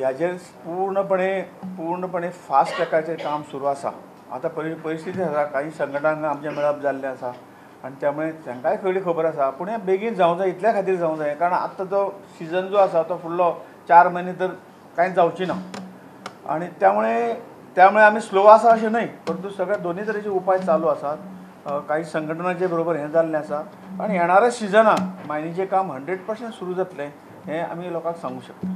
हाजेर पूर्णपणे पूर्णपणे फास्ट ट्रॅकाचेर काम सुरू आसा. आतां परिस्थिती आसा, काही संघटनांक आमचें मेळप जाल्लें आसा आनी त्यामुळे तांकांय सगळी खबर आसा, पूण हें बेगीन जावंक जाय इतल्या खातीर जावंक जाय कारण आतां जो सिजन जो आसा तो फुडलो 4 म्हयने तर कांयच जावची ना आनी त्यामुळे त्यामुळे आमी स्लो आसा अशें न्हय, परंतु सगळे दोनूय तरेचे उपाय चालू आसात. काही संघटनांचे बरोबर हें जाल्लें आसा आनी येणाऱ्या सिजनाक मायनीचें काम 100% सुरू जातलें हें आमी लोकांक सांगूंक शकता.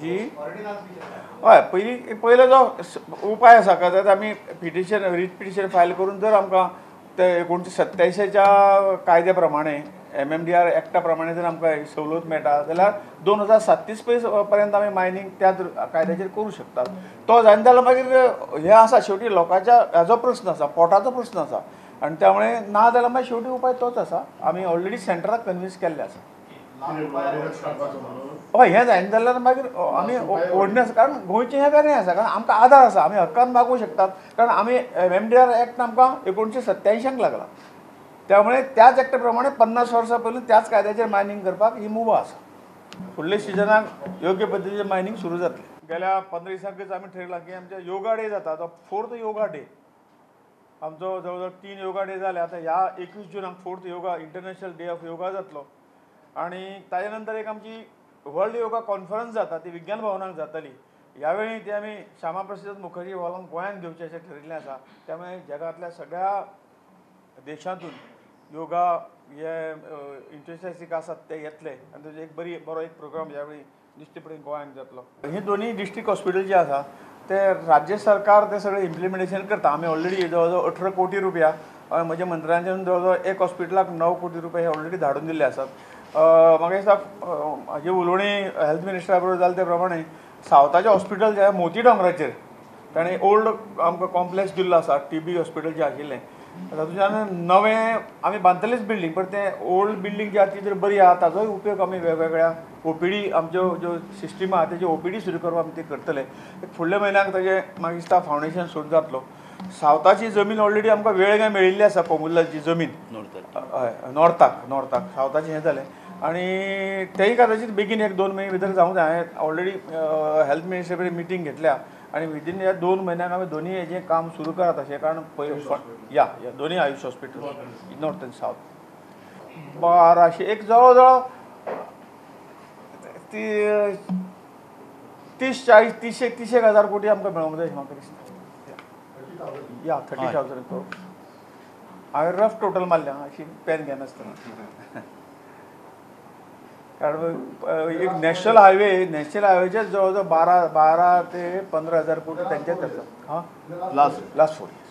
जी हय, पयलीं पयलो जो उपाय आसा कदाचित आमी पिटिशन रीट पिटिशन फायल करून जर आमकां ते 1987च्या कायद्या प्रमाणे MMDR एक्टा प्रमाणे जर आमकां सवलत मेळटा जाल्यार 2037 पर्यंत आमी मायनींग त्या कायद्याचेर करूं शकतात. तो जायना जाल्यार मागीर हें आसा, शेवटी लोकांच्या हेजो प्रस्न आसा, पोटाचो प्रस्न आसा आनी त्यामुळे ना जाल्यार मागीर शेवटी उपाय तोच आसा. आमी ऑलरेडी सेंटराक कन्विन्स केल्लें आसा. हय, हें जायना जाल्यार मागीर आमी ऑर्डिनन्स, कारण गोंयचें हें वेगळें आसा, कारण आमकां आदार आसा, आमी हक्कान मागूंक शकतात, कारण आमी MMDR act आमकां 1987 लागला, त्यामुळे त्याच एक्टा प्रमाणे 50 वर्सां पयलीं त्याच कायद्याचेर मायनींग करपाक ही मुभा आसा. फुडल्या सिजनाक योग्य पद्दतीचें मायनींग सुरू जातलें. गेल्या 15 दिसांकच आमी ठरयलां की आमच्या योगा डे जाता, तो 4th yoga day आमचो जवळ जवळ 3 योगा डे जाले. आतां ह्या 21 जुनाक 4th yoga international day of yoga जातलो आनी ताजे नंतर एक आमची वर्ल्ड योगा कॉन्फरन्स जाता, ती विज्ञान भवनाक जातली. ह्या वेळी ती आमी श्यामा प्रसाद मुखर्जी हॉलान गोंयांत घेवचें अशें ठरयल्लें आसा. त्यामुळे जगांतल्या सगळ्या देशांतून योगा हे इंटरेस्टीक आसात ते येतले आनी ताजो एक बरो एक प्रोग्राम ह्या वेळी निश्चितपणे गोंयांत जातलो. ही दोनूय डिस्ट्रिक्ट हॉस्पिटल जे आसा ते राज्य सरकार ते सगळें इम्प्लिमेंटेशन करता. आमी ऑलरेडी जवळ जवळ 18 कोटी रुपया म्हज्या मंत्र्यांच्यान जवळ जवळ एक हॉस्पिटलाक 9 कोटी रुपया हे ऑलरेडी धाडून दिल्ले आसात. म्हाका दिसता म्हाजी उलोवणी हेल्थ मिनिस्टरा बरोबर जालें ते प्रमाणे सावथाचें हॉस्पिटल जें मोती दोंगराचेर ताणें ओल्ड आमकां कॉम्प्लेक्स दिल्लो आसा, TB hospital जें आशिल्लें तातूंतल्यान नवें आमी बांदतलेच बिल्डींग, पण तें ओल्ड बिल्डींग जी आसा ती जर बरी आसा ताजोय उपयोग आमी वेगवेगळ्या OPD आमच्यो ज्यो सिस्टम आसा तेजी OPD सुरू करपाक आमी ते करतले. फुडल्या म्हयन्याक ताजें म्हाका दिसता फावंडेशन सुरू जातलो. सावथाची जमीन ऑलरेडी आमकां वेळगां मेळिल्ली आसा, कोमुल्लाची जमीन हय नॉर्थाक सावथाचें हें जालें आनी तेय कदाचित बेगीन 1-2 म्हयने भितर जावंक जाय. हांवें ऑलरेडी हेल्थ मिनिस्टर कडेन मिटींग घेतल्या आनी विदीन ह्या 2 म्हयन्याक आमी दोनूय हेजें काम सुरू करात अशें, कारण पयलीं या दोनूय Ayush hospital north and south 1200 एक जवळ जवळ 30-40 30-31 हजार कोटी आमकां मेळोंक जाय अशें म्हाका दिसता. या 30,000 करोड हांवें रफ टोटल मारल्या, अशी पेन घेनासतना, कारण एक नॅशनल हायवे, नॅशनल हायवेचेर जवळ जवळ 12 ते 15 हजार कोटी त्यांच्याच जाता. हां, लास्ट 4 इयर्स.